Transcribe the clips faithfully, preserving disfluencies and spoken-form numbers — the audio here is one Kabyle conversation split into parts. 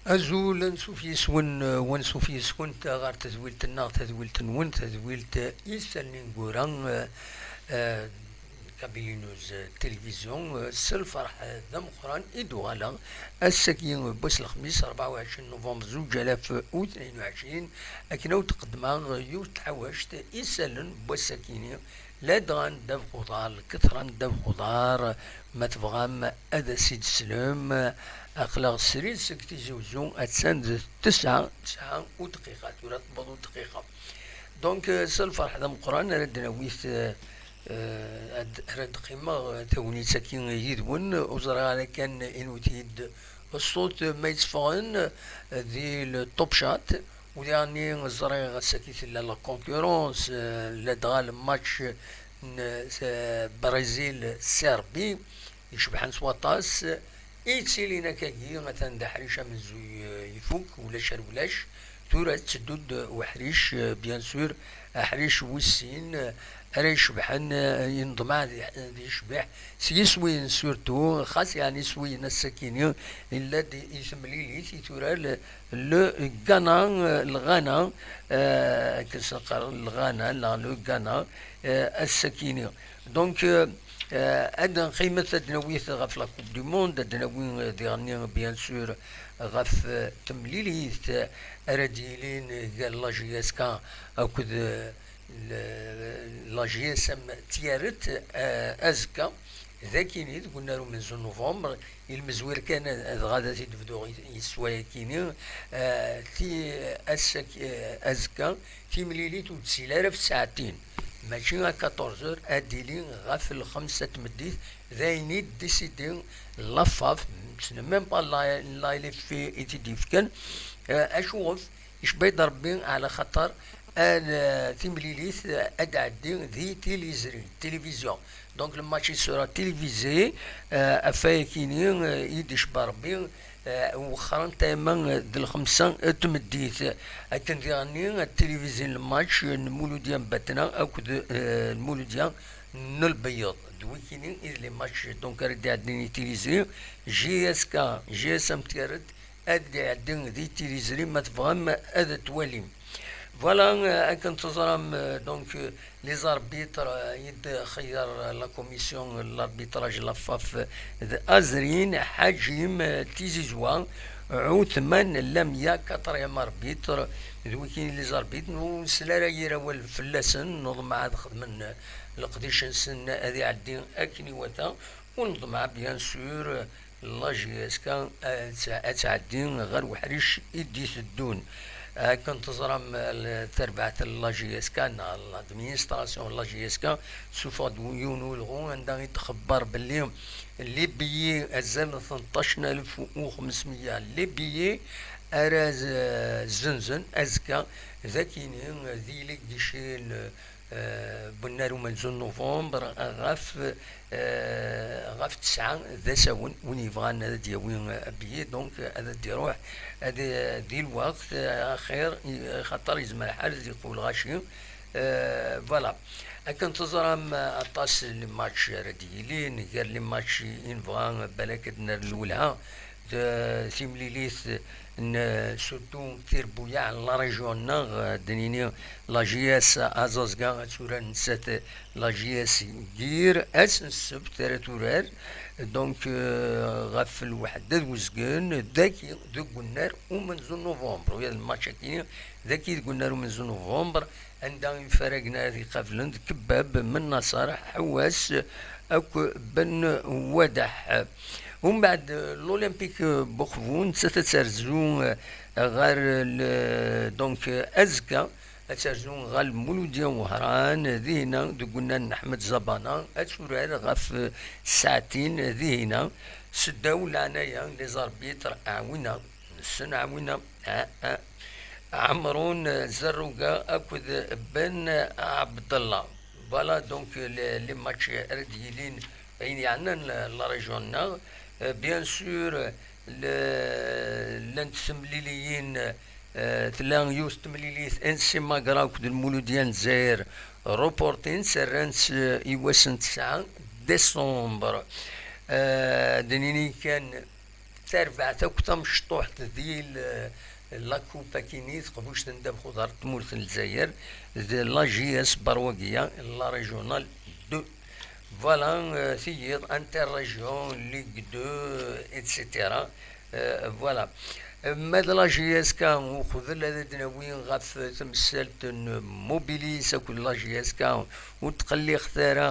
Azul, ansuf yes-wen, eh, wansuf yes-kent ɣer tedwilt-nneɣ, tadwilt-nwen, tadwilt, eh, Isallen Ineggura, eh, eh, Kabylie News, eh, Télévision, eh, s lferḥ, eh, d ameqqran i d-uɣaleɣ ass-agi, eh, n wass n lexmis, rebɛa u ɛecrin novembre zuǧ alaf u tnin u ɛecrin, akken ad wen-d-qeddmeɣ, eh, yiwet n tḥawact, eh, isallen n wass-agi-ni, ladɣa n ddabex uḍar, lketra n ddabex uḍar, ma tebɣam ad as-id-teslem, aql-aɣ srid seg Tizi Uzzu, attan d tesɛa, tesɛa u dqiqa, tura tewweḍ u dqiqa. Donc, euh, s lferḥ d ameqqran ara d-nawi t-, euh, ad, ara d-qqimeɣ, euh, tagnit-agi yid-wen, ur ẓriɣ ara kan inwet-iyi-d ṣṣut ma yetteffɣen, euh, di le Top Chat, u diɣenni ẓriɣ ass-agi tella la concurrence, euh, ladɣa le match n, euh, Brésil Serbie, icebḥen s waṭas, i yettilin akkagi, atan d aḥric amenzu i-, ifuk, ulac ar ulac. Tura tetteddu-d uḥric, euh, bien sûr, aḥric wis sin, euh, ara icebḥen, euh, yenḍem ad, ad yecbeḥ s yiswiyen, surtout, xas yeɛni iswiyen ass-akini, yella-d i temlilit i tura le, le Ghana, euh, le Ghana, euh, akken s neqqar, le Ghana, neɣ le Ghana, euh, ass-akini. Donc, euh, euh, ad nqimet ad d-nawi ɣef la Coupe du Monde, ad d-nawi, euh, diɣenni, bien sûr, ɣef, euh, temlilit, euh, ara d-yilin gar la J S K akked, euh, le, la J S M Tiaret, euh, azekka. D akini, deg unnar umenzu n novembre, ilmezwir kan, dɣa ad t-id-bduɣ i, i ssway akini, euh, ti, ass-, euh, azekka, timlilit ur d-tili ara ɣef ssaɛtin, mačči à quatorze heures, ad d-tili ɣef lxemsa n tmeddit, d ayen i d-décidé la FAF, ce n'est même pas la, la L F F i t-id-yefkan, euh, acuɣef, icebba-yi-d Rebbi, ɛla xaṭer, euh, timlilit, euh, ad d-tɛeddi di tiliẓri, télévision. Donc le match il sera télévisé, euh, ɣef wayakini, euh, i d-icebba Rebbi, euh, wexxren tama, euh, d lxemsa n tmeddit. Akken diɣenni ad tilivizin le match n Muludya n Batna akked, euh, Muludya n Lbeyyeḍ. D wikini i d les matchs, donc, ara d-iɛeddin i tiliẓri, J S K, J S M Tiaret, ad d-iɛeddi di tiliẓri ma tebɣam ad t-twalim. Voilà, euh, akken teẓram, euh, donc, euh, les arbitres, euh, i d-xeyyer la commission n l'arbitrage, la FAF, d Azrin Ḥaǧim, euh, Tizizwa, Ɛutman Lamya, quatrième arbitre, d wikini les arbitres, ur nsel ara yir awal fell-asen, neḍmeɛ ad xedmen, euh, leqdic-nsen ad iɛeddi akken iwata, u neḍmeɛ, bien sûr, la J S K ad tɛ-, ad tɛeddi ɣer uḥric i d-iteddun. Akken teẓram, l-, tarbaɛt n la J S K neɣ l'administration n la J S K tessufeɣ-d yiwen n ulɣu anda i d-txebber belli les billets, azal n tleṭṭac alef u xemsmeyya les billets ara z-, zzenzen azekka, d akini, di Ligue des Chines, euh, n unnar umenzu n novembre, ɣef, euh, ɣef tesɛa d asawen, win yebɣan ad d-yawi, euh, billet, donc, euh, ad d-iruḥ, ad, euh, di lweqt, euh, axir, i-, xaṭer yezmer lḥal ad yeqqel lɣaci. Euh, voilà. Akken teẓram, euh, aṭas n les matchs ara d-yilin, gar les matchs i nebɣa balak ad d-nerr lwelha, d timlilit n, surtout, tirbuyaɛ n la région-nneɣ, ad d-nini la J S Azazga ad turar nettat la J S Gir, ass n ssebt ara turar, donc, euh, ɣef lweḥda d uzgen, dagi deg unnar umenzu n novembre, ula d lmatch-agi dagi deg unnar umenzu n novembre, anda imfaragen ara t-iqablen d Kebbab, Mennaṣer, Ḥewwas akk Ben Wadaḥ. Umbeɛd, l'Olympique Buxvu, nettat ad terzu, eh, ɣer le-, donc, eh, azekka, ad terzu ɣer Lmuludya Wehran, dihina, deg unnar n Ḥmed Zabana, ad turar ɣef, eh, ssaɛtin, dihina, seddaw leɛnaya n les arbitres, ɛwina, nessen ɛwina, ah, ah, Ɛemrun Zerruga akked Ben Ɛebdella. Voilà, donc, les, les matchs ara d-yilin, ayen yeɛnan la, la région-nneɣ. Euh, bien sûr, le, llant temliliyin, euh, tella yiwet temlilit, N C Magra akked Lmuludya n Lezzayer, reportint, rran-tt, euh, i wass n tesɛa décembre. Euh, d nini kan, Tarbaɛt akk tamecṭuḥt di l-, la coupe akini, teqbuct n ddabex uḍar n tmurt n Lezzayer, d la J S Barwagiya, la régionale deux. Voilà, euh, tiyiḍ, Interrégion, Ligue deux, et cetera. Euh, voilà. Ma d la J S K, uqbel ad d-nawi ɣef temsalt n Mobilis akked la J S K, ur tqelliqet ara,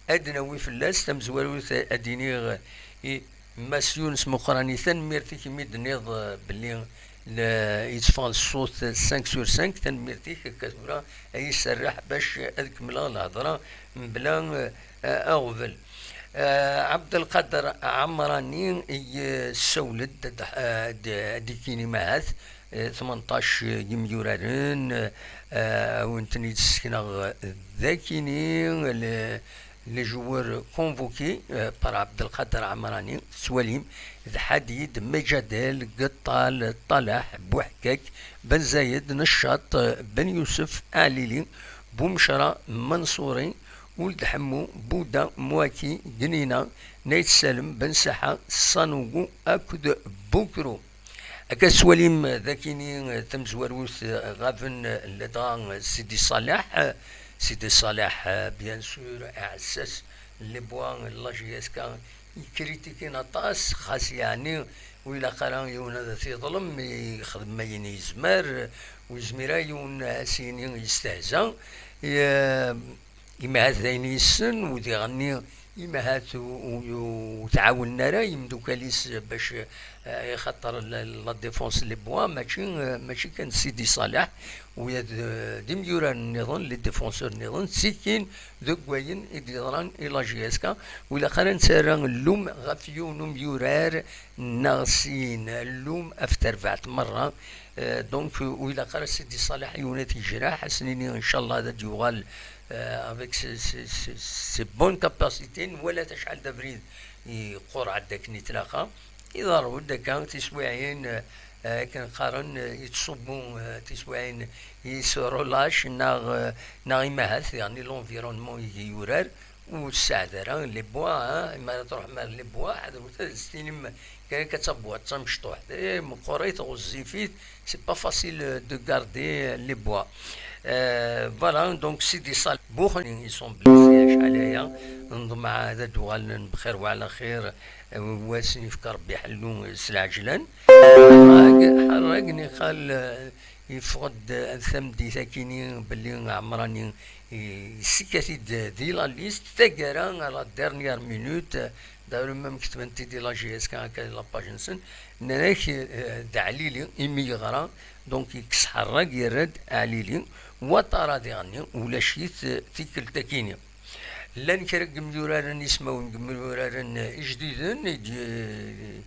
ad d-nawi fell-as tamezwarut, ad d-iniɣ i Mass Yunes Muqrani, tanemmirt-ik imi d-tenniḍ, eh, belli, eh, yetteffeɣ-d ṣṣut cinq sur cinq, tanemmirt-ik, akka tura ay iserreḥ bac ad kemmleɣ lhedra mebla, eh, aɣbel. Eh, Abdelkader Amrani yessawel-d ad, ad, ad d-ikini mahat, eh, tmenṭac yimyuraren, eh, a wen-ten-id-ssekneɣ d akini, le, les joueurs convoqués, eh, par Abdelkader Amrani, tettwalim, d Hadid, Mejadel, Gettal, Talaḥ, Buḥkak, Ben Zayed, Neccaṭ, Ben Yusef, Aɛlili, Bumecra, Manṣuri, Uld Ḥemmu, Buda, Mwaki, Gnina, Nayt Salem, Ben Saḥa, Sanugu akked Bukru. Akka tettwalim d akini tamezwarut ɣaben ladɣa Sidi Ṣaleḥ. Sidi Ṣaleḥ, bien sûr, aɛessas n les Bois, la J S K, ikritiki aṭas, xas yeɛni ur ilaq ara yiwen ad t-yeḍlem, ixdem ayen yezmer, ur yezmir ara yiwen ad s-yini yestehza. Ye-, Imahat d ayen yessen, u diɣenni imahat ur, ur, ur tɛawnen ara imeddukal-is bac, eh, ixaṭer la, la défense les Bois, mačči, eh, mačči kan Sidi Ṣaleḥ, u ya d, d imyuraren nniḍen, les défenseurs nniḍen, ttikin deg wayen i d-yeḍran i la J S K, ur ilaq ara nettarra llum ɣef yiwen umyurar neɣ sin, llum ɣef terbaɛt merra. Euh, donc, euh, ur ilaq ara Sidi Ṣaleḥ yiwen ad t-yejreḥ, ad s-nini, ncallah, ad d-yuɣal, euh, avec ses, ses, ses, ses bonnes capacités, nwala-t acḥal d abrid iqurɛed akken i tlaqi, iḍerru-d akka tiswiɛin, euh, akken qqaren, euh, yettṣubbu, euh, tiswiɛin, il se relâche, neɣ, euh, neɣ imahat, yeɛni l'environnement i yurar, ur tsaɛed ara les Bois, hein, mi ara truḥem ar les Bois, ḥadret ad s-tinim kan akka d tabewwaṭ d tamecṭuḥt, eh, meqqrit, ɣezzifit, c'est pas facile de garder les Bois. Euh, voilà, donc Sidi Ṣaleḥ, Buxni, ils sont blessés, acḥal aya, nḍemmeɛ ad d-uɣalen bxir wa ɛla xir, eh, wa sen-yefk Rebbi ḥellu s lɛejlan. Ḥerrag, ḥerrag, niqal, eh, yeffeɣ-d, eh, tameddit akini belli Ɛemrani yessekkat-id di la liste, taggara à la dernière minute, d'ailleurs même ketben-t-id di la J S K akka di la page-nsen, nnan-ak, eh, d Ɛlili imi yeɣra, donc yekkes Ḥerrag, yerra-d Ɛlili, Watara diɣenni ulac-it, eh, tikkelt akini. Llan kra n yimyuraren, ismawen n yimyuraren, eh, ijdiden i d-,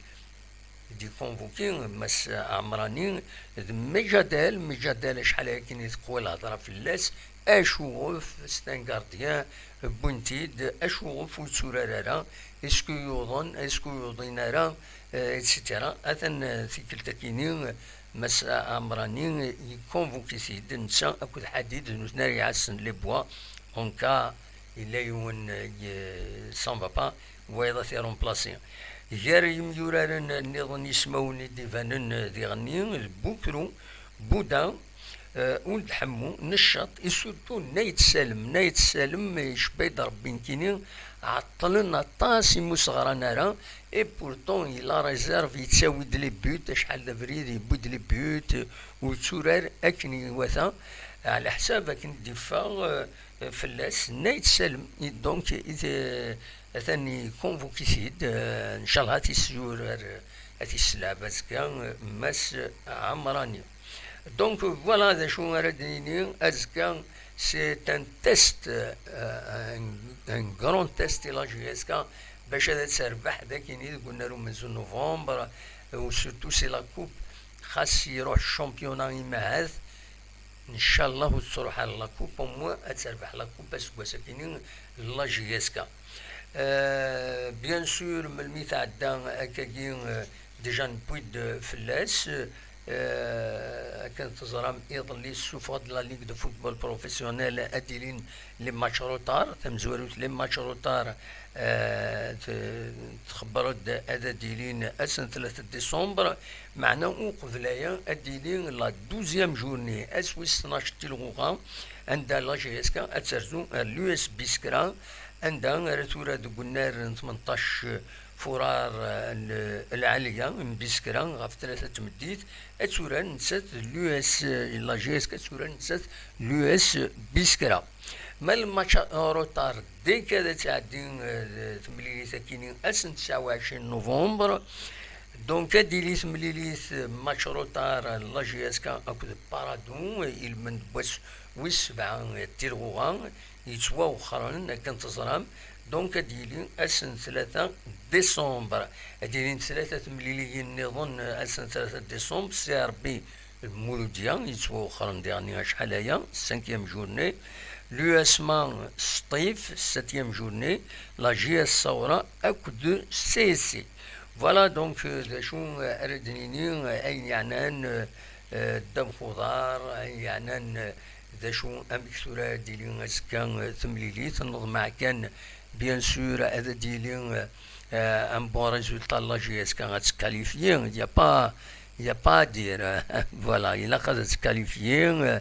i d-ikonvuki Mass Ɛemrani d Mejadel. Mejadel acḥal akken i teqwa lhedra fell-as, acuɣef, c'est un gardien, wwin-t-id, acuɣef ur yetturar ara, est-ce que yuḍen, est-ce que ur yuḍin ara, euh, et cetera. Atan, euh, tikkelt akini, Mass Ɛemrani ikonvuki-t-id, netta akked Ḥadid, d nutni ara iɛassen les Bois, en cas yella yiwen, euh, s'en va pas, wayeḍ ad t-iremplasi. Gar yimyuraren nniḍen ismawen i d-ibanen diɣenni, d Bukru, Buda, eh, Uld Ḥemmu, Neccaṭ, et surtout Nayt Salem. Nayt Salem, icebba-d Rebbi nekkini, ɛeṭṭlen aṭas imi ur s-ɣran ara, et pourtant il a réserve, yettawi-d les buts, acḥal d abrid yewwi-d les buts, ur yetturar akken iwata, ɛla ḥsab akken d-iffeɣ, eh, fell-as Nayt Salem. Et donc, i t-, atan ikonvuki-t-id, eh, ncallah ad t-yurar, ad t-yesleɛb azekka, eh, Mass Ɛemrani. Donc, voilà d acu ara d-nini azekka, c'est un test, eh, un, un grand test i la J S K, bac ad terbeḥ d akini deg unnar umenzu n novembre, eh, u surtout c'est la coupe, xas iruḥ championnat imahat, ncallah ur tettruḥ ara la coupe, au moins ad terbeḥ la coupe aseggas akini la J S K. Euh, bien sûr, melmi tɛedda akkagi, euh, déjà newwi-d fell-as, euh, Eh, akken teẓram, iḍelli ssufeɣ-d la Ligue de Football Professionnel ad d-ilin les matchs retard, tamezwarut les matchs retard, eh, t-, txebber-d ad d-ilin ass n tlata décembre, meɛna uqbel aya ad d-ili la douzième journée, ass wis tnac n tilɣuɣa, anda la J S K ad terzu ar l'U S Biskra, anda ara tura deg unnar n tmenṭac furar, eh, n Lɛaliya n Biskra ɣef tlata tmeddit, ad turar nettat d l'U S, eh, la J S K ad turar nettat l'U S Biskra. Ma le match retard, deg ad tɛeddi, eh, temlilit akini ass n tesɛa u ɛecrin novembre, donc ad d-tili temlilit, eh, match retard, eh, la J S K akked Paradou, eh, ilmend n wass wis sebɛa, eh, tilɣuɣa, yettwawexxren akken teẓram, donc ad d-yili ass n tlata décembre. Ad d-ilin tlata temliliyin nniḍen, eh, ass n tlata décembre, C R B Lmuludya yettwawexxren diɣenni acḥal aya, cinquième journée, l'U S M A Sṭif, septième journée, la J S Sawra akked C S C. Voilà, donc, euh, d acu, euh, ara d-nini, euh, ayen yeɛnan, euh, euh, ddabex uḍar, ayen yeɛnan, euh, d acu, amek tura ad d-tili azekka, euh, temlilit, neḍmeɛ kan, bien sûr, ad d-yili, euh, euh, un bon résultat, la J S K ad tettkalifiyi, il y a pas, il y a pas à dire, voilà, ilaq ad tettkalifiyi, euh,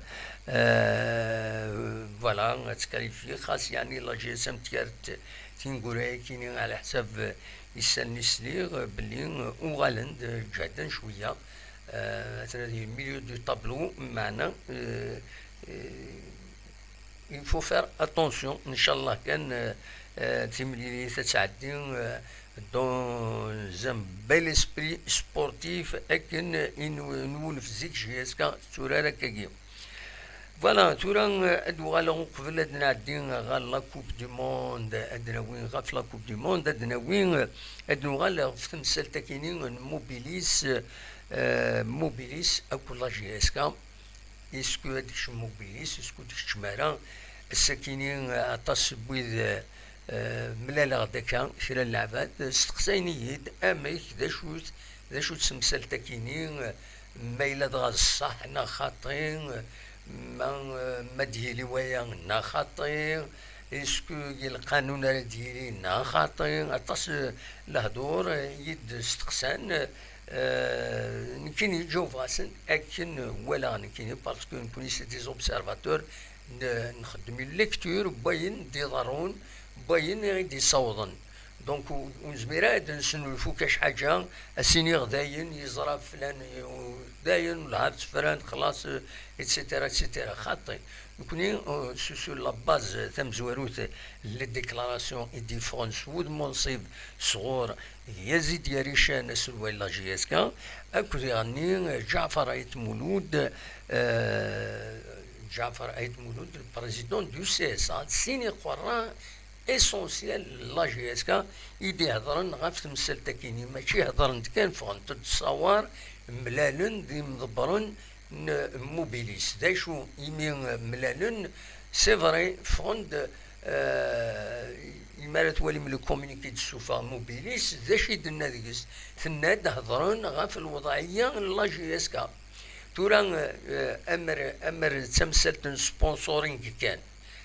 euh, voilà, ad tettkalifiyi, xas yeɛni la J S M tkert tineggura-agi-nni, ɛla ḥsab, euh, isallen i sliɣ, euh, belli, euh, uɣalen-d, euh, ǧehden cwiya, euh, atnan di milieu du tableau, meɛna, euh, euh, il faut faire attention, ncallah kan, euh, euh, timlilit ad tɛeddi, euh, dans un bel esprit sportif, akken i nw-, nwulef zik J S K tetturar akkagi. Voilà, tura, euh, ad uɣaleɣ uqbel ad nɛeddi ɣer la Coupe du Monde, ad nawi ɣef la Coupe du Monde, ad nawi, euh, ad nuɣal ɣef temsalt akini n Mobilis, euh, Mobilis akked la J S K. Est-ce que ad ikcem Mobilis, est-ce que ur d-ikeččem ara? Ass-akini, euh, aṭas n wid, euh, euh, mlaleɣ-d akka, kra n leɛbad, euh, steqsayen-iyi-d amek, d acu-t, d acu-tt temsalt-akini, euh, ma yella dɣa d ṣṣeḥ neɣ xaṭi, euh, ma, euh, ma d-yili waya neɣ xaṭi, est-ce que lqanun ara d-yili neɣ xaṭi, aṭas, euh, lehdur, euh, i yi-d-steqsan, euh, nekkini ǧawbeɣ-asen akken walaɣ nekkini, parce que nekkni c'est des observateurs, n-, nxeddem une lecture n wayen d-iḍerrun, n wayen i d-issawḍen. Donc, ur, ur nezmir ara ad nesnulfu kac ḥaǧa, ad s-iniɣ dayen yeẓra flan, dayen lɛab tefran, xlaṣ, et cetera, et cetera. Xaṭi. Nekkni, euh, sur, sur la base tamezwarut, les déclarations i d-yeffɣen s wudem unṣib sɣur Yazid Yarican, aselway n la J S K, akked iɣenni Ǧaɛfar Ayt Mulud, euh, Ǧaɛfar Ayt Mulud, le président du C S A, d sin iqerra essentiel n la J S K i d-ihedren ɣef temsalt-akini. Mačči hedren-d kan, ffɣent-d ṣṣawar, mlalen d imḍebbren n Mobilis. D acu imi mlalen? C'est vrai, ffɣen-d, euh, imi ara twalim le communiqué d-tessufeɣ Mobilis, d acu i d-tenna deg-s? Tenna-d hedren ɣef lweḍɛiyya n la J S K. Tura, euh, amer, amer d tamsalt n sponsoring kan,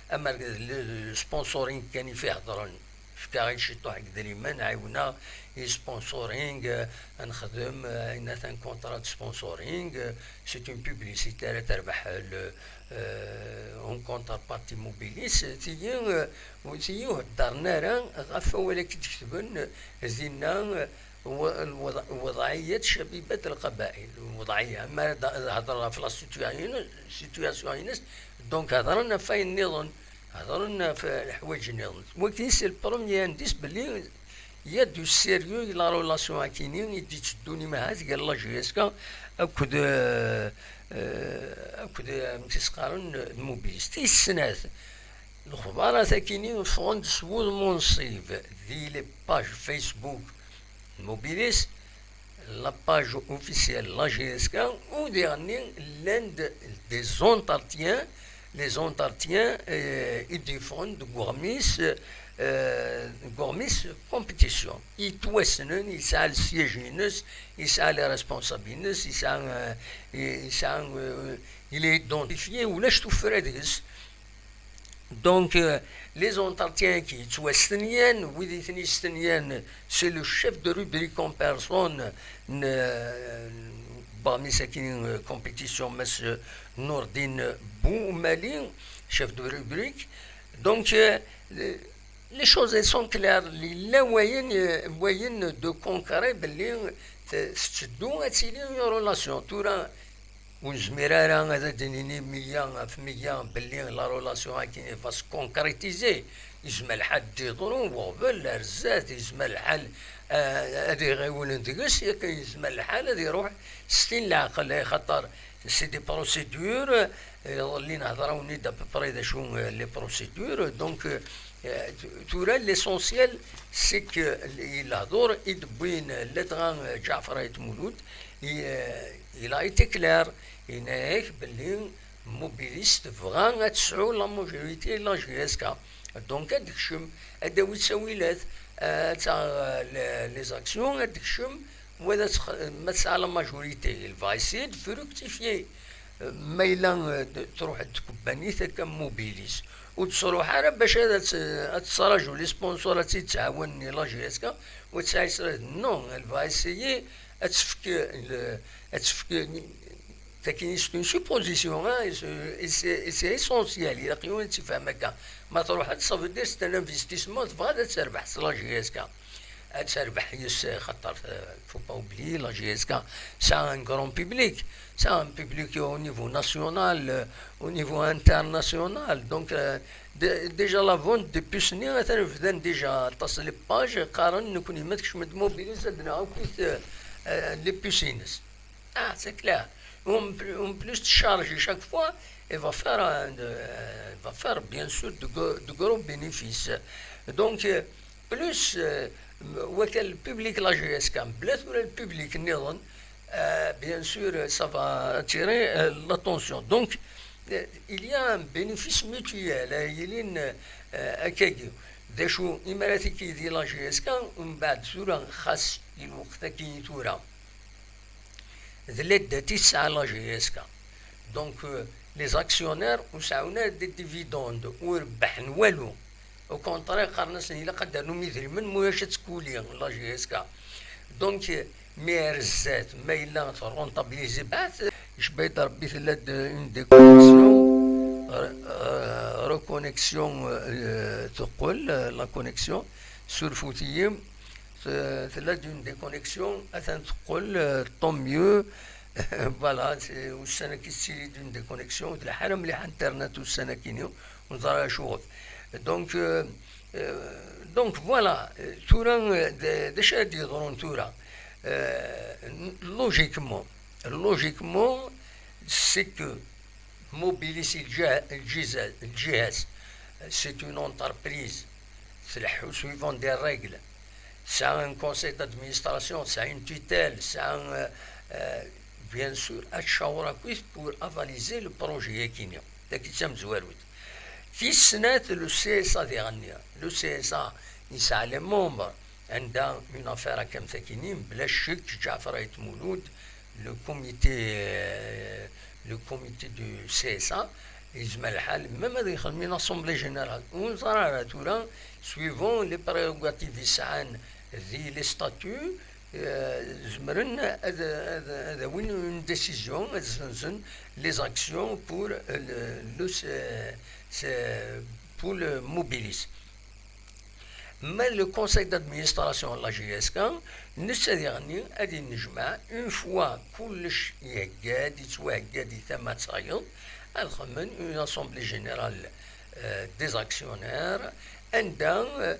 amer d l-, l-, sponsoring kan i f-ihedren. Fkiɣ-ak ciṭuḥ n yedrimen, ɛiwneɣ i sponsoring, euh, ad nexdem, euh, ayen atan contrat de sponsoring, euh, c'est une publicité ara terbeḥ le, euh, en contrepartie Mobilis, tigi, euh, tigi ur heddren ara ɣef wawal akka d-ketben, euh, dinna, euh, w-, lweḍ-, lweḍɛiyat cabibat lqabail, lweḍɛiyya, mi ara d-, d-hedren ɣef la situation-ines, situation-ines, donc hedren ɣef wayen nniḍen, hedren ɣef leḥwayeǧ nniḍen. Wagi, c'est le premier indice belli il y a du sérieux i la relation akini i d-itteddun imahat gar la J S K akked, euh, euh, akked, euh, amek i s-qqaren, euh, Mobilis. Tis snat, lexbarat akini ffɣen-d s wudem unṣib di les pages Facebook n Mobilis, la page officielle la J S K, u diɣenni llan-d des entretiens, Les entretiens, euh, i d-yeffɣen deg uɣmis, euh, deg uɣmis compétition. Yettwassnen, yesɛa le siège-ines, yesɛa les responsables-ines, yesɛa, euh, yesɛa, euh, il est identifié, ulac tuffra deg-s. Donc, euh, les entretiens-agi yettwastenyan, wid i ten-yestenyan, c'est le chef de rubrique en personne n, n uɣmis-agi, euh, compétition, Mass, euh, Nourdine Boumali, chef de rubrique. Donc, euh, les choses, elles sont claires. Yella wayen, euh, wayen de concret belli t-, tetteddu ad tili une relation. Tura, ur nezmir ara ad d-nini meyya ɣef meyya belli la relation-agi va se concrétiser. Yezmer lḥal ad d-yeḍru uɣbel ar zdat, yezmer lḥal, euh, ad iɣiwlen deg-s, yakan yezmer lḥal ad iruḥ s tin leɛqel, axaṭer c'est des procédures, euh, iḍelli nehder-awen-id à peu près d acu, euh, les procédures. Donc, euh, tura, l'essentiel, c'est que, euh, lehdur i d-wwin, euh, ladɣa, euh, Ǧaɛfar Ayt Mulud, i, euh, il a été clair, yenna-ak belli Mobilis tebɣa ad tesɛu la majorité la J S K. Donc ad d-tekcem, ad d-tawi ttawilat, ad taɣ, euh, les, les actions, ad d-tekcem, wa d ad tex-, ma tesɛa la majorité, elle va essayer de fructifier. Euh, ma yella, euh, d-, truḥ-d tkebbanit akka Mobilis, ur d-tesruḥ ara bac ad, ad, ad tesraǧu les sponsors ad tt-id-tɛawen la J S K, ur tesɛi sra-, non, elle va essayer ad tefk, euh, ad tefk, euh, Tagi, c'est une supposition, hein, et c'est, et c'est, et c'est essentiel, ilaq yiwen ad tt-ifhem akka. Ma truḥ-d, ça veut dire c'est un investissement, tebɣa ad terbeḥ s la J S K. Ad terbeḥ yes, xaṭer, euh, faut pas oublier, la J S K, ça a un grand public, ça a un public au niveau national, euh, au niveau international. Donc, euh, dé-, déjà la vente des puces-nni, atan bdan déjà aṭas les pages, qqaren, nekkni ma tkecmem-d Mobilis, ad naɣ akk, euh, euh, les puces-ines. Ah, c'est clair. En plus, en plus de charger chaque fois, il va faire, un, euh, va faire bien sûr de, gro- de gros bénéfices. Donc, euh, plus, euh, wakal public la J S K, bla tura le public niḍen, euh, bien sûr, ça va attirer, euh, l'attention. Donc, euh, il y a un bénéfice mutuel, euh, yellan, euh, akkagi. D acu, imi ara tigi di la J S K, umbeɛd tura, xas i lweqt-agi tura. D laddat i tesɛa la J S K. Donc, euh, les actionnaires ur seɛɛun ara des dividendes, ur rebbḥen walu. Au contraire, qqaren-asen ilaq ad d-ternum idrimen, ma ulac ad tkuli la J S K. Donc, euh, mi ar zdat, ma yella terrentabiliser, bɛat, icba-d Rebbi, tella-d une déconnexion, euh, euh, reconnexion, euh, teqqel, euh, la connexion, surfut-iyi. T-, tella-d une déconnexion, atan teqqel, euh, tant mieux. Voilà, c'est, ussan-agi tettili-d une déconnexion, ur telḥa ara mliḥ internet ussan-agi-ni, ur neẓri ara acuɣef. Donc, euh, euh, donc voilà, euh, tura, euh, d-, d acu ara d-yeḍrun tura? Euh, logiquement, logiquement, c'est que Mobilis, lǧiha-, lǧiza-, lǧiha-s, c'est une entreprise, tleḥḥu suivant des règles, tesɛa un conseil d'administration, tesɛa une tutelle, tesɛa, euh, euh, bien sûr, ad tcawer akkit pour avaliser le projet-agi-ni. Dagi d tamezwarut. Tis snat, le C S A diɣenni. Le C S A yesɛa les membres. Anda une affaire akka am tagi-nni, mebla ccek, Ǧaɛfar Ayt Mulud, le comité, euh, le comité du C S A, yezmer lḥal, même ad yexdem une assemblée générale. Ur neẓri ara tura, suivant les prérogatives i sɛan di les statuts, euh, zemren ad, ad, ad awin une décision, ad ssenzen les actions pour, euh, le, le, ce, ce, pour le Mobilis. Ma le conseil d'administration n la J S K, netta diɣenni ad innejmaɛ, une fois kullec ihegga-d, yettwahegga-d i tama d tayeḍ, ad xedmen une assemblée générale, euh, des actionnaires, anda, euh,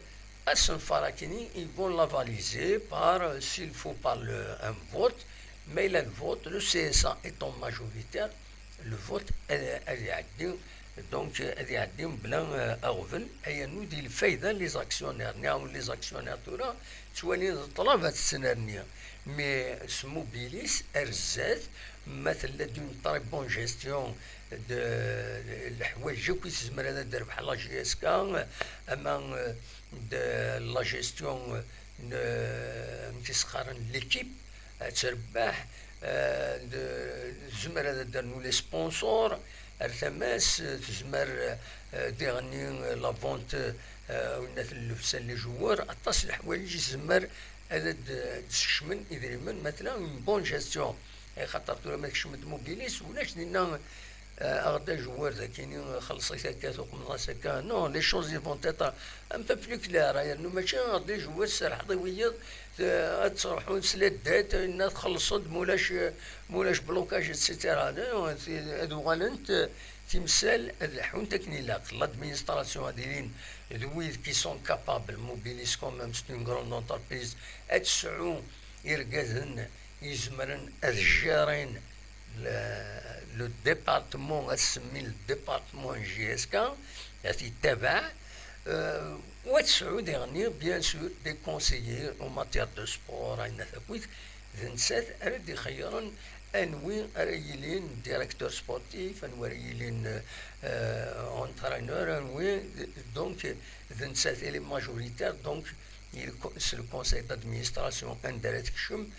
asenfar akkenni, ils vont l'avaliser par, euh, s'il faut par le, un vote, ma yella le vote, le C S A étant majoritaire, le vote ad, ad iɛeddi, donc, euh, ad iɛeddi mebla, euh, aɣbel, ayen ur d lfayda les actionnaires. Niɣ les actionnaires tura ttwalin d ṭṭlaba ad tettnerni, mais s Mobilis ar zdat, ma tella-d une très bonne gestion d leḥwayeǧ akk i tezmer ad d-terbeḥ la J S K, ama d la gestion n, amek i s-qqaren, l'équipe, ad terbeḥ, d, tezmer ad d-ternu les sponsors ar tama-s, tezmer, eh, diɣenni la vente, eh, winna n llebsa n les joueurs, aṭas n leḥwayeǧ i tezmer ad d-, d-sekcmen idrimen, matla une bonne gestion. Axaṭer tura ma tkecmeḍ Mobilis, ulac dinna, eh, aɣ-d ajewwir d akini, xelleṣ-it akka, tuqmeḍ-as akka. Non, les choses vont être un peu plus claires, yernu mačči aɣ-d ajewwir tserrḥeḍ i wiyiḍ, eh, ad ttruḥun s les dettes, inna txellṣeḍ, mulac, mulac blocage, et cetera. Non, ti-, ad uɣalent, eh, timsal ad leḥḥunt akken ilaq. L'administration ad ilin d wid qui sont capables, Mobilis quand même, c'est une grande entreprise, ad tesɛu irgazen izemren ad gérin le, le département, ad semmin le département J S K, ad t-ittabaɛ, euh, u ad tesɛu diɣenni, bien sûr, des conseillers en matière de sport, ayen akkit, d nettat ara d-ixeyyren anwi ara yilin directeur sportif, anwi ara yilin, euh, entraîneur, anwi, donc, d nettat elle est majoritaire, donc, il, c'est le conseil d'administration anda ara tekcem,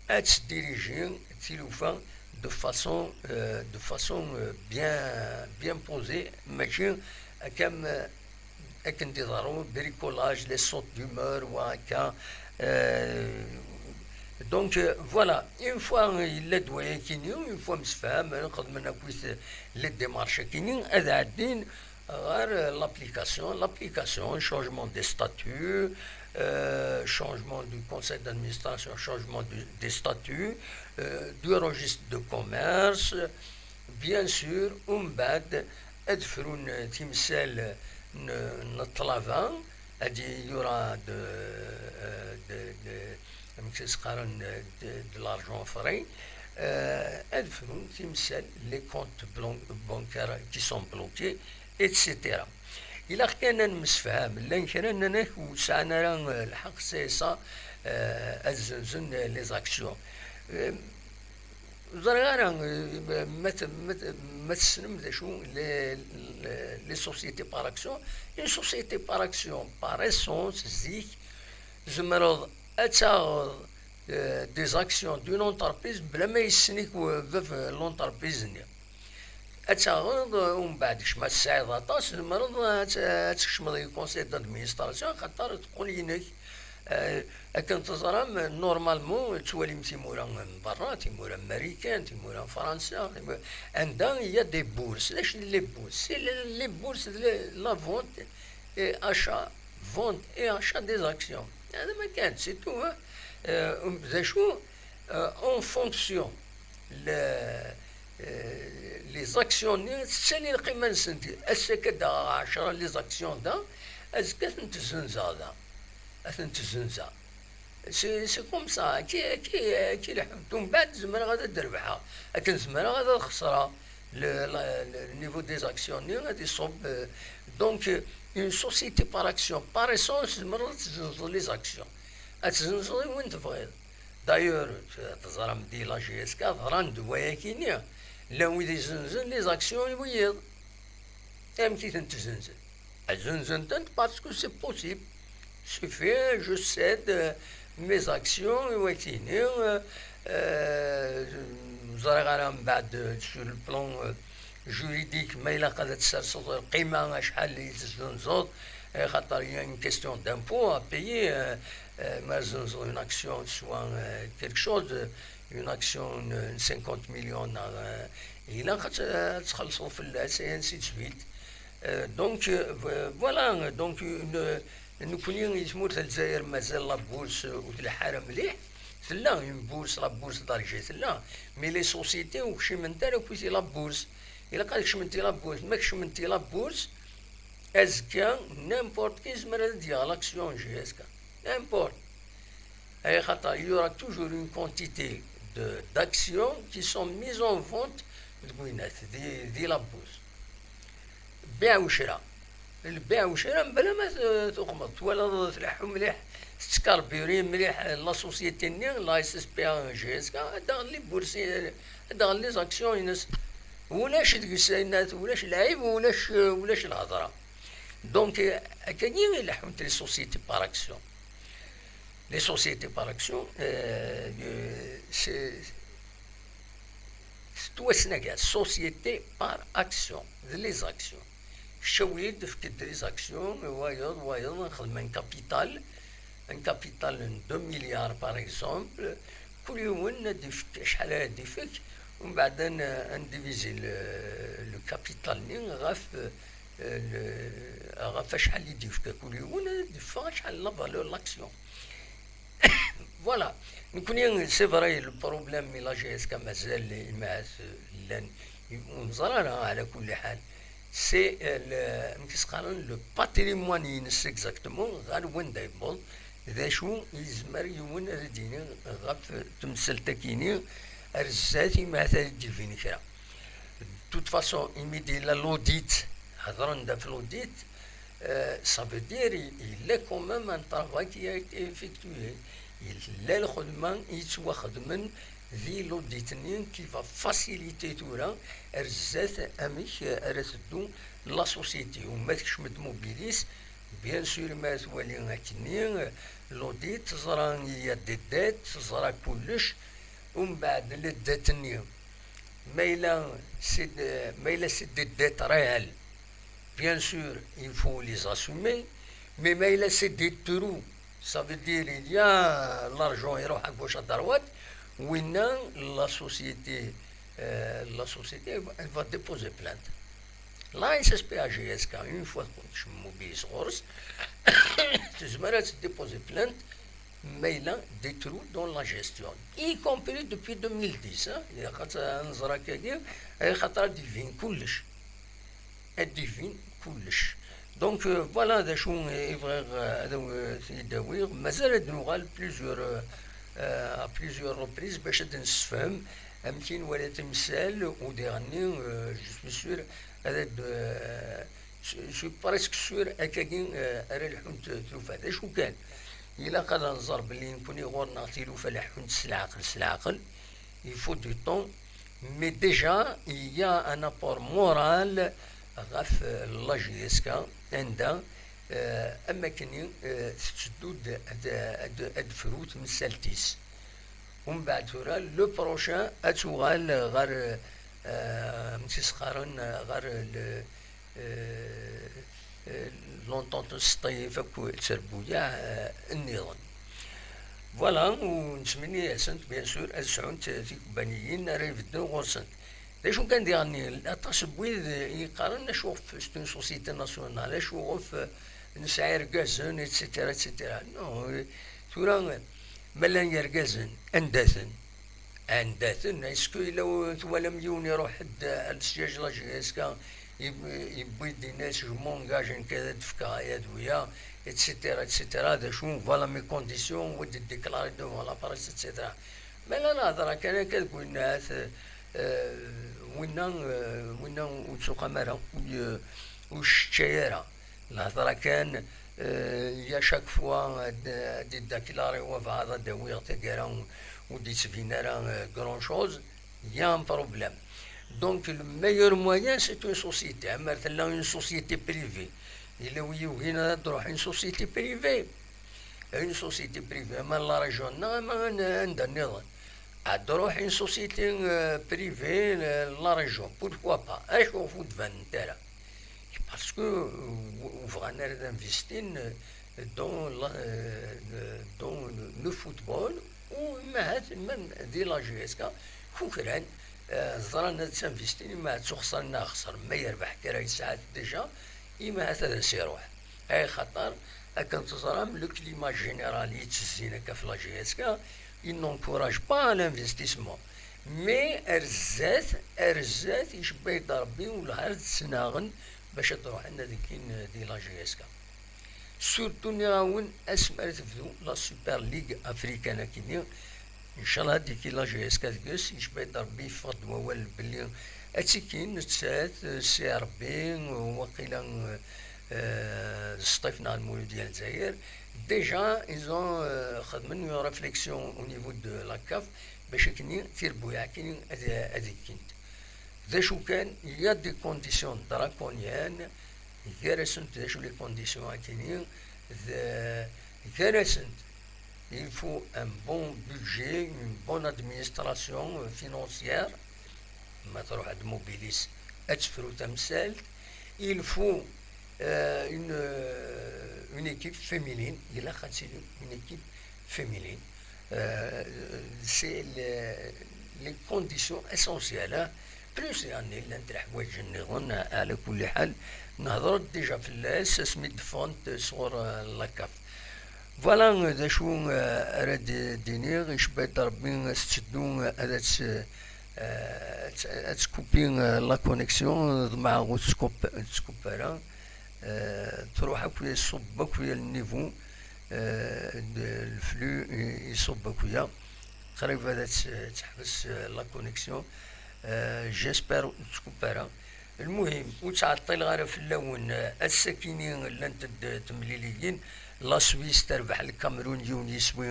ad tdiriji tilufa de façon, euh, de façon, euh, bien, bien posée, mačči akka, euh, akken d-iḍerru bricolage, les sautes d'humeur, wa akka. Euh, donc, euh, voilà, une fois, euh, yella-d wayakini, une fois msefhamen, xedmen akkit les démarches-akini, ad ɛeddin ɣer, euh, l'application, l'application, changement des statuts, euh, changement du conseil d'administration, changement du, des statuts, euh, du registre de commerce, bien sûr, umbeɛd ad frun timsal n, n ṭṭlaba, ad y aura de, euh, de, de, amek i s-qqaren, de, de l'argent frais, euh, ad frun timsal, les comptes blan-, bancaires qui sont bloqués, et cetera. Ilaq kan ad nemsefham, llan kra nnan-ak ur sɛan ara, eh, lḥeqq, c'est ça, eh, ad zzenzen les actions. Eh, ur ẓriɣ ara, eh, ma t-, ma t-, ma tessnem d acu les, les, les sociétés par action. Une société par action, par essence, zik, tzemreḍ ad taɣeḍ, eh, des actions d'une entreprise bla ma yessen-ik w-, bab l'entreprise-nni. Ad taɣeḍ, eh, umbeɛd kecc ma tesɛiḍ aṭas, tzemreḍ ad t-, ad tkecmeḍ i conseil d'administration, axaṭer teqqel inek. Eh, akken teẓram, normalement, tettwalim timura n berra, timura n Marikan, timura n Fransa, timura, anda il y a des bourses. D acu d les bourses? C'est les, les bourses de la, la vente et achat, vente et achat des actions. Hada ma kan, c'est tout, hein. Euh, d acu, euh, en fonction, le, euh, les actions-nni tettali lqima-nsent. Ass-a akka d-aɣeɣ ɛecra les actions da, azekka ad tent-zzenzeɣ da. Ad tent-zzenzeɣ. C'est, c'est comme ça, akka, akka, akka i lḥut. Umbeɛd zemreɣ ad d-rebḥeɣ, akken zemreɣ ad xesreɣ. Le, la, le niveau des actions-nni ad iṣubb, euh, donc, euh, une société par action, par essence, tzemreḍ ad tezzenzeḍ les actions. Ad tezzenzeḍ i win tebɣiḍ. D'ailleurs, teẓram di la J S K ḍran-d wayakini, llan wid izzenzen les actions i wiyiḍ. Amek i tent-zzenzen? Zzenzen-tent parce que c'est possible. Suffit, je cède, euh, mes actions i wakini, euh, euh, ẓriɣ ara mbeɛd, euh, sur le plan, euh, juridique, ma ilaq ad tserseḍ lqima acḥal i tezzenzeḍ, eh, xaṭer il y a une question d'impôt à payer, euh, euh, ma tezzenzeḍ une action teswa, euh, quelque chose, euh, une action n cinquante millions, neɣ, euh, ilaq ad t-, ad txellṣeḍ fell-as, et ainsi de suite. Euh, donc, euh, vo-, voilà, donc, une, nekkni i tmurt n Lezzayer mazal la bourse ur tleḥḥu ara mliḥ. Tella une bourse, la bourse d'Alger tella, mais les sociétés ur kciment ara akk i la bourse. Ilaq ad kecment i la bourse. Ma kecment i la bourse, azekka, n'importe qui yezmer ad d-yaɣ l'action J S K. N'importe. Ay xaṭer, il y aura toujours une quantité de, d'actions qui sont mises en vente deg winat, di, di la bourse. Bbiɛ u cra. Lbiɛ u cra, mebla ma t-, tuqmeḍ, twalaḍ tleḥḥu mliḥ, tettcarburi mliḥ la société-nni, la S S P A G S K, ad d-aɣen les bourses, ad d-aɣen les actions-ines. Ulac deg-s ayen, ulac lɛib, ulac, ulac lhedra. Donc, euh, akkagi i leḥḥunt les sociétés par action. Les sociétés par action, euh, euh, c'est, c'est tout, c'est société par action, les actions. Kečč awi-d, efk-d les actions, wayeḍ, wayeḍ, nxedm un capital, un capital n deux milliards par exemple, kul yiwen ad d-ifk acḥal ara d-ifk, umbeɛd ad n-, ad ndivizi le, le capital-nni ɣef, euh, le, ɣef acḥal i d-ifka kul yiwen, ad d-iffeɣ acḥal la valeur de l'action. Voilà. Nekkni, c'est vrai, le problème, la G S K mazal imahat llan, ur neẓri ara, ɛla kulli ḥal. C'est, euh, le, amek i s-qqaren, le patrimoine-ines exactement, ɣer wanda yewweḍ, d acu yezmer yiwen ad d-yini ɣef temsalt-agi-ni ar zdat, imahat ad d-ibin kra. De toute façon, imi d-yella l'audit, hedren-d ɣef l'audit, euh, ça veut dire il, il est quand même un travail qui a été effectué. Yella lxedma i yettwaxedmen di l'audit-nni qui va faciliter tura ar zdat amek ara teddu la société. U ma tekcem-d Mobilis, bien sûr, ma twali akkenni, l'audit, teẓra il y a des dettes, teẓra kullec, umbeɛd les dettes-nni, ma yella c'est de, ma yella c'est des dettes réelles, bien sûr, il faut les assumer, mais ma yella c'est des trous, ça veut dire il y a l'argent iruḥ à gauche à droite, winna la société, euh, la société, elle va déposer plainte. La S S P A G S K, une fois tekcem Mobilis ɣur-s, tezmer ad tdéposer plainte, ma yella des trous dans la gestion, y compris depuis deux mille dix, hein, ilaq ad neẓra akkagi, axaṭer ad d-ibin kullec. Ad d-ibin kullec. Donc, euh, voilà d acu i bɣiɣ, euh, ad aw-, euh, t-id-awiɣ. Mazal ad nuɣal plusieurs, euh, euh, à plusieurs reprises bac ad d-nessefhem amek i nwala timsal, u diɣenni, euh, je suis sûr ad, ad, euh, je, je suis presque sûr akkagi, euh, ara lḥunt tlufa. D acu kan, ilaq ad nẓer belli nekkni ɣur-neɣ tilufa leḥḥunt s leɛqel, s leɛqel. Il faut du temps, mais déjà, il y a un apport moral ɣef, euh, la J S K, anda, euh, am akken, euh, tetteddu-d ad, ad, ad tefru temsalt-is. Umbeɛd tura, le prochain, ad tuɣal ɣer, euh, amek i s-qqaren, ɣer le, euh, euh, l'entente s Ṭṭayif akk d terbuyaɛ, euh, nniḍen. Voilà, u nettmenni-asent, bien sûr, ad sɛunt tikubbaniyin ara ibeddun ɣur-sent. D acu kan diɣen, aṭas n wid i yeqqaren acu ɣef c'est une société nationale, acu ɣef, euh, nesɛa irgazen, et cetera, et cetera. Non, euh, tura, ma llan yergazen, anda-ten? Anda-ten? Est-ce que yella w-, twalam yiwen iruḥ-d ar le siège la J S K, yewwi-d yenna-as: "Je m'engage nekk ad d-fkeɣ aya d wiya, et cetera, et cetera, d acu, voilà mes conditions", ou ad d-déclarer devant la presse, et cetera. Ma la nehder kan akka deg winna, euh, winna, euh, winna ur ttuqam ara, ur, ur yeččay ara. Lhedra kan, euh, à chaque fois, ad, ad d-déclarer wabɛaḍ ad d-awiɣ taggara, ur, ur d-yettbin ara, euh, grand chose, il y a un problème. Donc, le meilleur moyen, c'est une société. Amer tella une société privée, yella wi yugin ad d-truḥ une société privée. Une société privée, ama la région, neɣ ama an-, anda nniḍen. Ad d-truḥ une société, euh, privée, euh, la région. Pourquoi pas? Acu ɣef ur d-banent ara? Parce que, euh, ur bɣan ara ad investin, euh, dans la, euh, dans le, le football, u imahat même di la J S K, kukran, euh, ẓran ad investin, imahat ttuxṣaren neɣ xesren, ma yerbeḥ kra yesɛa-t déjà, imahat ad as-iruḥ. Ay xaṭer, akken teẓram, le climat général yettezzin akka ɣef la J S K, il n'encourage pas l'investissement. Mais ar zdat, ar zdat, icebba-d Rebbi, wellah ar d-ttnaɣen bac ad ruḥen ad kkin di la J S K. Surtout nniɣ-awen, asmi ara tebdu la Super League africaine akkenni, ncallah ad d-ikki la J S K deg-s, icebba-d Rebbi, yeffeɣ-d wawal belli ad tt-ikkin nettat, euh, si Rebbi, euh, waqila, euh, euh, d Sṭif neɣ Lmulud n Lezzayer. Déjà, ils ont, euh, xedmen une réflexion au niveau de la CAF, bac akkenni tirbuyaɛ akkenni ad, ad ikkint. D acu kan, il y a des conditions draconiennes, gar-asent d acu les conditions akini, d gar-asent il faut un bon budget, une bonne administration, euh, financière, ma truḥ ad mobilis ad tefru tamsalt, il faut euh, une, euh, une équipe féminine, il a une équipe féminine. Euh, c'est les, les conditions essentielles. Hein. Plus يعني لان تاع حوايج النيرون على كل حال نهضر déjà في اللاس سميت فونت صور لاكاف. Voilà, euh, d acu euh, ara d-iniɣ, icebba-d Rebbi ad s-teddu, euh, ad tt- euh, ad tt- ad tkupi euh, la connexion, ḍemɛeɣ ur tkup- ur tkup ara. Euh, truḥ akk, iṣubb akk ya le niveau, euh, de- le flux i- iṣubb akk ya. Qrib ad tt- teḥbes euh, la connexion. Euh, j'espère ur tkup ara. Lmuhim, ur ttɛeṭṭileɣ ara fell-awen. Ass-akini llant-d temliliyin. La Suisse terbeḥ Lkamerun yiwen yiswi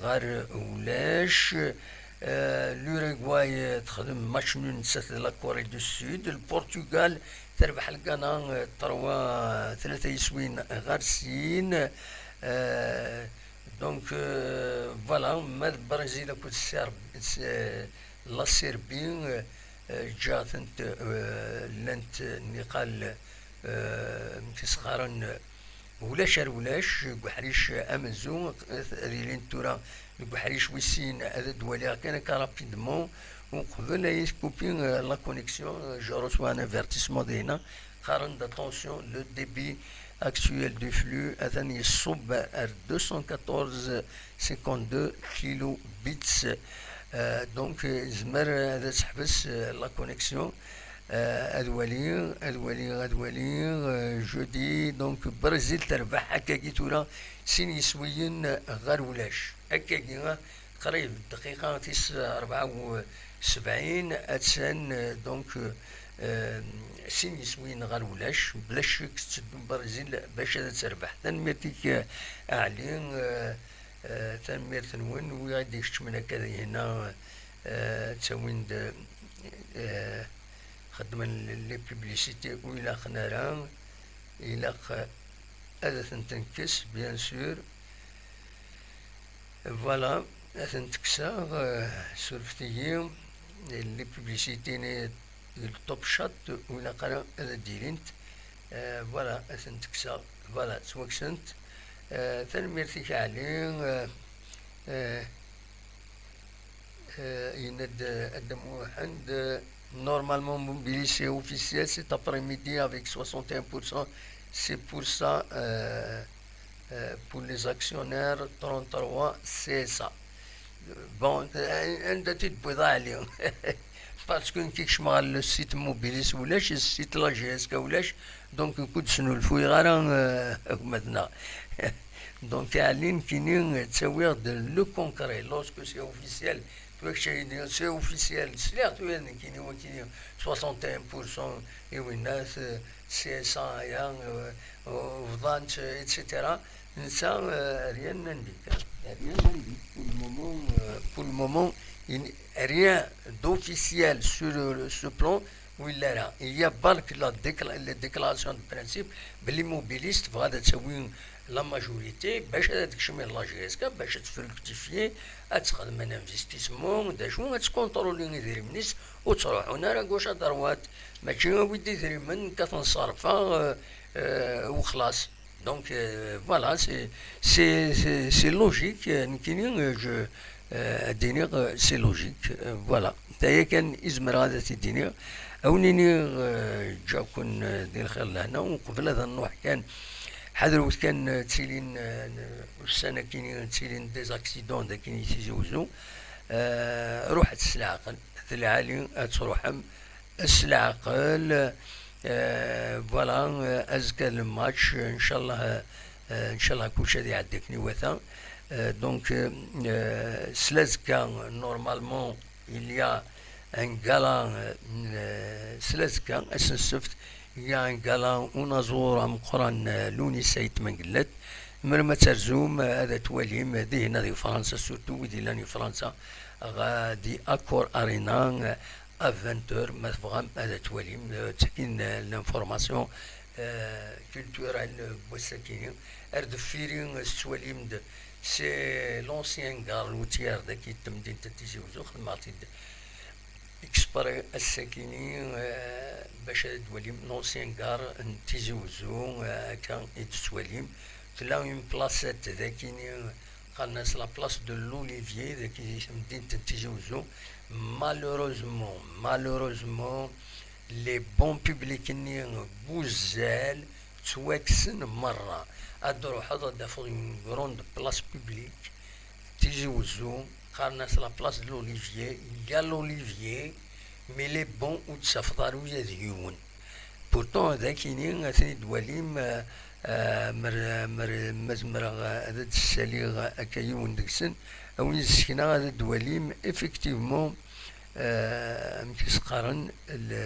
ɣer ulac. L'Uruguay texdem match nul nettat d la Corée du Sud. Lpurtugal terbeḥ Lgana tlata yiswin ɣer sin. Donc, euh, voilà, ma d Brésil akked Serb- S- la Serbie, euh, ǧǧiɣ-tent, euh, llant niqal, euh, amek i s-qqaren, ulac ar ulac, deg uḥric amenzu, ad ilint tura deg uḥric wis sin, ad d-waliɣ kan akka rapidement, uqbel ay tkupi, euh, la connexion, euh, je reçois un avertissement dinna, qqaren-d attention, le débit actuel du flux atan yeṣṣub ar deux cent quatorze cinquante-deux kilobits. Euh, donc, euh, izmer ad teḥbes euh, la connexion. Euh, ad waliɣ, ad waliɣ, ad waliɣ, euh, jeudi, donc, Brésil terbeḥ, akkagi tura, sin yiswiyen ɣer ulac. Akkagi, qrib dqiqa tis rebɛa u sebɛin, attan, euh, donc, euh, sin yiswiyen ɣer ulac, bla ccek tetteddu Brésil bac ad terbeḥ. Tanemmirt-ik, euh, a Ɛli, euh, euh, tanemmirt-nwen, wi i d-ikeččmen akka dinna, euh, ttawin-d, euh, xeddmen les publicités ur ilaqen ara, ilaq ad tent-nekkes, bien sûr. Voilà, ad tent-kkseɣ, euh, surfet-iyi, les publicités-nni, le top shot, ur ilaq ara ad d-ilint. Euh, voilà, ad tent-kkseɣ. Voilà, ttwakksent. Euh, tanemmirt-ik a Ɛli. Euh, euh, euh, yenna-d, euh, Adda Muḥend, euh, normalement mobilisé officiel cet après-midi avec soixante et un pour cent, c'est pour ça, euh, euh, pour les actionnaires, trente-trois C S A. Bon, euh, anda t-id-tewwiḍ a Ɛli? Parce que nekk kecmeɣ ɣer le site Mobilis ulac, site la G S K ulac, donc ur d-snulfuyeɣ ara, euh, gma-tneɣ. Donc, a Ɛli, nekkini ttawiɣ-d le concret, lorsque c'est officiel, tura kečč a yi-d-tiniḍ c'est officiel, sliɣ tura nekkini wakini soixante et un pour cent i winnat, euh, C S A aya, euh, bḍant, euh, et cetera. Netta, euh, rien n'indique, hein. Rien n'indique. Pour le moment, euh, pour le moment, il n'y a rien d'officiel sur, euh, ce plan. Wi la, il y a bark la décla- les déclarations de principe, belli Mobilis tebɣa ad tawi la majorité bac ad tekcem la G S K, bac ad tfructifier, ad texdem un investissement, d acu, ad tcontrôler idrimen-is, ur ttruḥun ara gauche à droite. Mačči awi-d idrimen, kkaten ṣṣerfa, euh, euh, u xlaṣ. Donc, euh, voilà, c'est, c'est, c'est, c'est logique, euh, nekkini, euh, je, euh, ad d-iniɣ, euh, c'est logique, euh, voilà. D aya kan i zemreɣ ad t-id-iniɣ. Ad wen-iniɣ, euh, ǧǧiɣ-ken, euh, di lxir lehna, uqbel ad nruḥ kan, ḥadrewt kan, euh, ttilin, euh, ussan akkin ttilin des accidents, d akkin i Tizi Uzzu. Euh, ruḥet s leɛqel, d lɛali ad truḥem, s leɛqel, euh, voilà, euh, azekka le match, euh, inchallah, euh, inchallah kulci ad iɛeddi akken iwata. Euh, donc, euh, euh, s l'azekka, normalement, il y a un gala, euh, s l'azekka, ass n ssebt, il y a un gala unaẓur ameqqran, euh, Luni Saïd Mengellet. Tzemrem ad terzum, euh, ad twalim, euh, dihin di Fransa, surtout wid yellan di Fransa, ɣ-, di Accor Arena, euh, à vingt heures, ma tebɣam ad twalim, euh, ttekin, euh, l'information, euh, culturelle, euh, n wass-akini. Ar deffir-i, euh, tettwalim-d, c'est l'ancien gare routière dagi n temdint n Tizi Uzzu, xedmeɣ-t-id exprès ass-akini, euh, bac ad twalim l'ancien gare n Tizi Uzzu, euh, akka i d-tettwalim. Tella une placette dagini, qqaren-as la place de l'Olivier, dagi di temdint n Tizi Uzzu. Malheureusement, malheureusement, les bancs publics-nni n wuzzal ttwakksen merra. Ad d-truḥeḍ ad d-tafeḍ une grande place publique, Tizi Uzzu, qqaren-as la place de l'Olivier. Il y a l'Olivier, mais les bancs ur d-tafeḍ ara ula d yiwen. Pourtant, dagini, ad ten-id-twalim, euh, euh, mer, mer, ma zemreɣ, euh, ad d-ssaliɣ akka yiwen deg-sen, a wen-d-ssekneɣ ad d-twalim, effectivement, euh, amek i s-qqaren, le,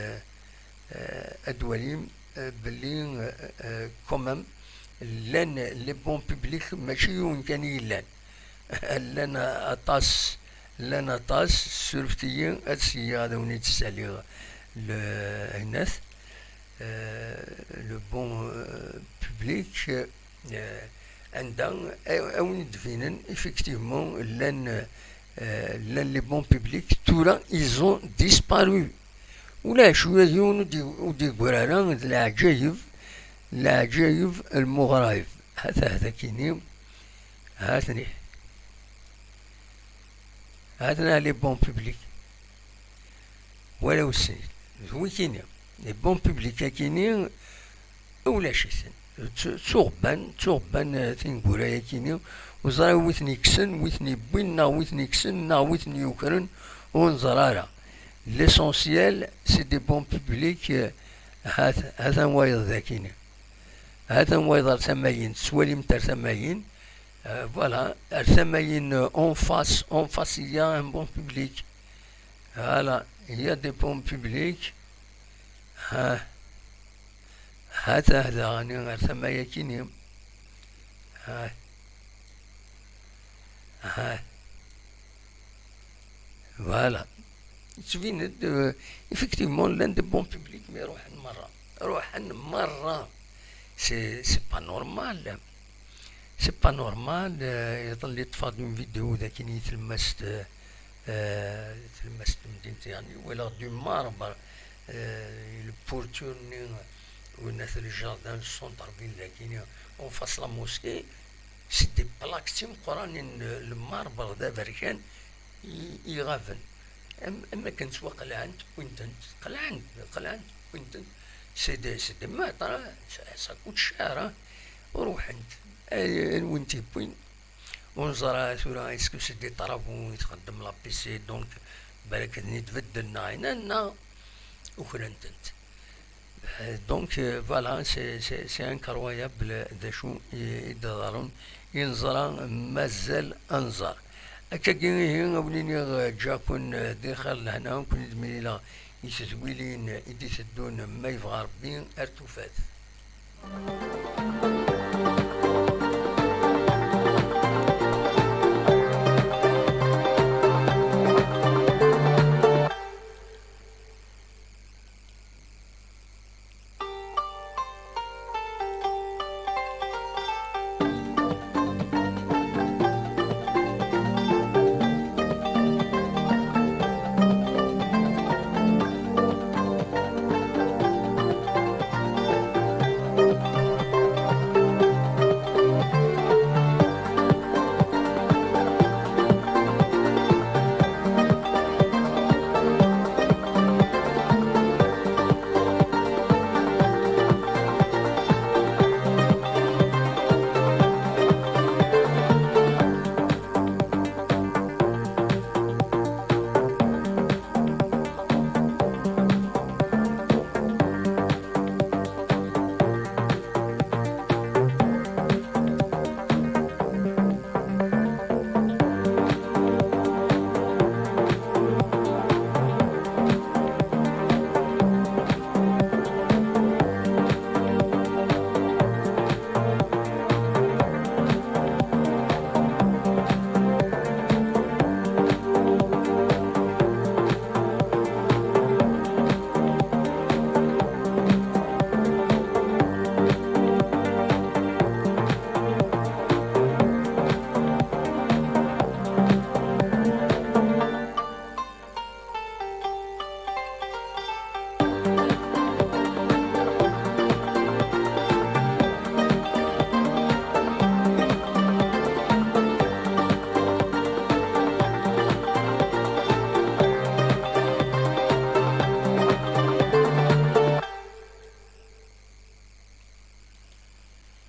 euh, ad d-twalim, euh, belli, euh, euh, quand même, llan les bancs publics, mačči yiwen kan i yellan. Llan aṭas, llan aṭas, surfet-iyi, ad syiɣ ad awen-id-ssaliɣ le, euh, banc, euh, public, euh, anda a, a wen-d-binen, effectivement, llan, euh, llan les bancs publics, tura, ils ont disparu. Ulac, ula d yiwen ur d-, ur d-yeggri ara, d leɛǧayeb, leɛǧayeb lmuɣrayeb. Hata, hata kini, hatni. Hatna les bancs publics. Wala ussid. D wikini. Les bancs publics akini, ulac-iten. Ttu-, ttuɣebban, ttuɣebban, eh, tineggura-yakini. Ur ẓriɣ wi ten-ikksen, wi ten-iwwin, neɣ wi ten-ikksen, neɣ wi ten-yukren, ur neẓri ara. L'essentiel, c'est des bancs publics, eh, hat-, hatan wayeḍ dakini. Hatan wayeḍ ar tamayin, tettwalimt ar tamayin. Euh, voilà, ar tamayin, euh, en face, en face, il y a un banc public. Voilà, il y a des bancs publics. Ha. Hata daɣen ar tama-yakini. Ha. Ha. Voilà. Yettbin-d, euh, effectivement, llan des bancs publics, mais ruḥen merra. Ruḥen merra. C'est, c'est pas normal. C'est pas normal. Euh, iḍelli ṭṭfeɣ-d une vidéo dagini tlemmast, euh, tlemmast n temdint, yani, walaɣ du marbre, euh, le pourtour-nni, winat le jardin, le centre-ville dagini, en face la mosquée, c'est des plaques timeqqranin, le, le marbre d aberkan, i, iɣaben. Am, am akken ttwaqelɛent, wwin-tent, qelɛent, qelɛent, wwin-tent. C'est des, c'est des mètres, hein, ça, ça coûte cher, hein. Ruḥent. Ay, anwi n-t-yewwin? Ur neẓra tura, est-ce que c'est des travaux i txeddem la P C, donc, balak ad ten-id-beddlen neɣ ayen, neɣ ukren-tent. Euh, donc, euh, voilà, c'est, c'est, c'est incroyable d acu i, i d-iḍerrun. I neẓra, mazal ad nẓer. Akkagi ihi, a wen-iniɣ, euh, ǧǧiɣ-ken, euh, di lxir d lehna, ur ken-id-mlileɣ i tedwilin i d-iteddun, ma yebɣa Rebbi, ar tufat.